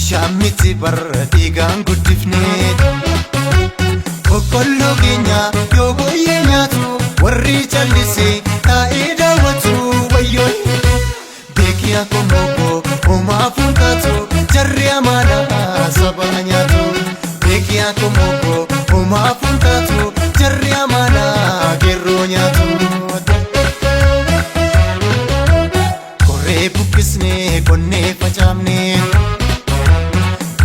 Bishaan miti barra dhiigaan guddifne. Boqqolloo keenya yoo booyyee nyaatu, warri callisee taa'ee daawwatu wayyoo. Beekii akkuma homaa fuuntaatu, jarri amaanaa saba nyaatu. Beekii akkuma homaa fuuntaatu, jarri amaanaa geerroo nyaatu. Koree buqqisnee qonnee facaafne.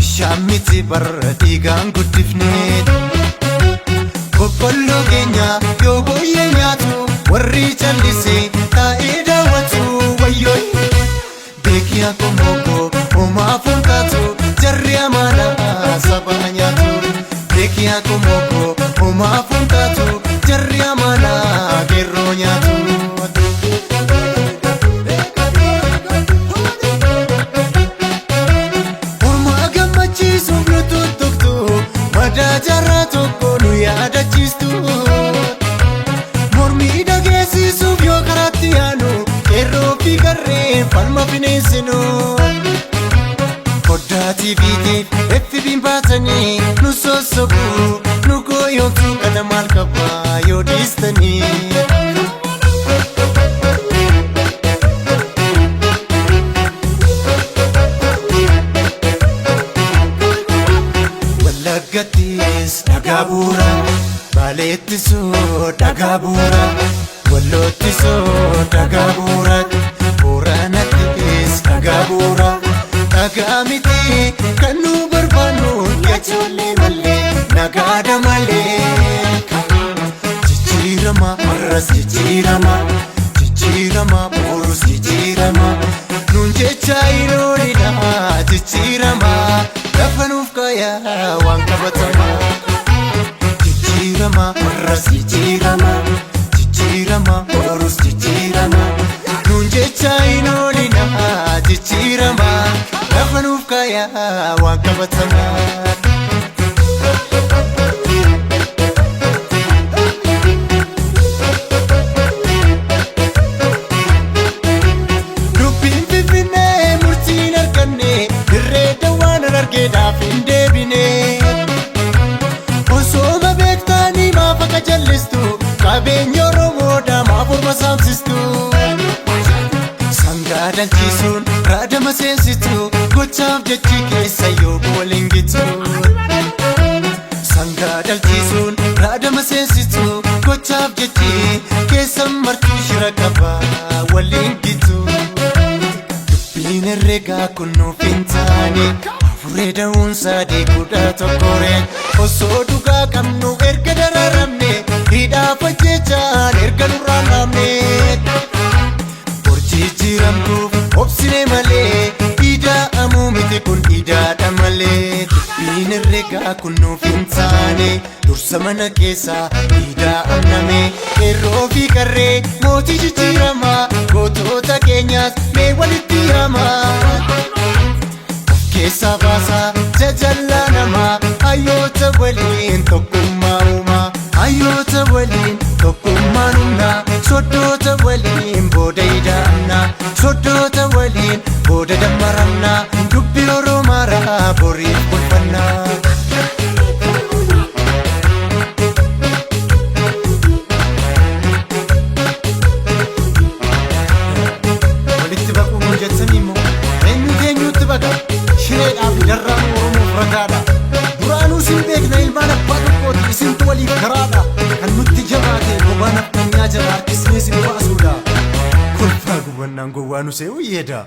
Bishaan miti barra dhiigaan guddifne. Boqqolloo keenya yoo booyyee nyaatu, warri callisee taa'ee daawwatu wayyoo. Beekii akkuma homaa fuuntaatu, jarri amaanaa saba nyaatu. Beekii akkuma homaa fuuntaatu, jarri amaanaa geerroo nyaatu. Ormaa gammachiisuuf nu tuttuqtu, madaa jaarraa tokko nu yaadachiistu. Mormii dhageessisuuf yoo karaatti yaanu, qeerroo fi qarreen falma bineensinu. Foddaa TVtiif FB'n baatanii nu sossobu, nu gooyyoomtu kana maal qabaa yoo dhiistanii. Wallaggattis dhagaa bu'uura, Baaleettisoo dhagaa bu'uura, Walloottisoo dhagaa bu'uura, Booranattis dhagaa bu'uura. Dhagaa miti kan nu barbaannu ijoollee malee, nagaadha malee. Jijjiirama har'as jijjiirama, jijjiirama borus jijjiirama. Nuun jecha iroonidha jijjiirama, lafa nuuf kaayaa waan qabatama. Jijjiirama har'as jijjiirama, jijjiirama borus jijjiirama. Nuun jecha iroonidha jijjiirama, lafa nuuf kaayaa waan qabatama. Dubbiin Finfinnee murtiin arganne, dirree dawaan argeedhaaf hin deebine. Osooma beektanii maaf akka jallistu, qabeenya Oromoodhaa maaf orma saamsistu. Sangaa dhalchisuun raadama seensitu, gochaaf jechi keessa yoo waliin gitu. Sangaa dhalchisuun raadama seensitu, gochaaf jechi keessa martuu shira qaba waliin gitu. Dubbiin herreegaa kun nuuf hin taane, furee da'uun sadii kudha tokkoree. Osoo dhugaa qabnu erga dararamne, hidhaaf ajjechaan erga nurraan dhaabne. Jijjiiramtuuf obsine malee, ida'amuu miti kun idaadha malee. Dubbiin herreegaa kun nuuf hin taane, dursa mana keessaa ida'amname. Qeerroo fi qarree mootii jijjiiramaa, gootota keenyaas mee walitti yaamaa. Of keessaa baasaa jajallaa namaa, hayyoota waliin tokkummaa uumaa. Hayyoota waliin tokkummaan humnaa, soddoota waliin booda ida'amna, soddoota waliin booda dammaramna, dubbii Oromaaraa boriif bulfannaa. Walitti baquu nuun jettanii immoo eenyutu eenyutti baqa? Shireedhaaf darraan Oromoof ragaadha. Duraanuu isin beekna ilmaan abbaa tokkooti, isintu waliif karaadha. Kan nutti jabaate bobaan addunyaa jala harkisnee isin baasuudha. Kolfaa gubannaan gowwaa nu se'u yeeda.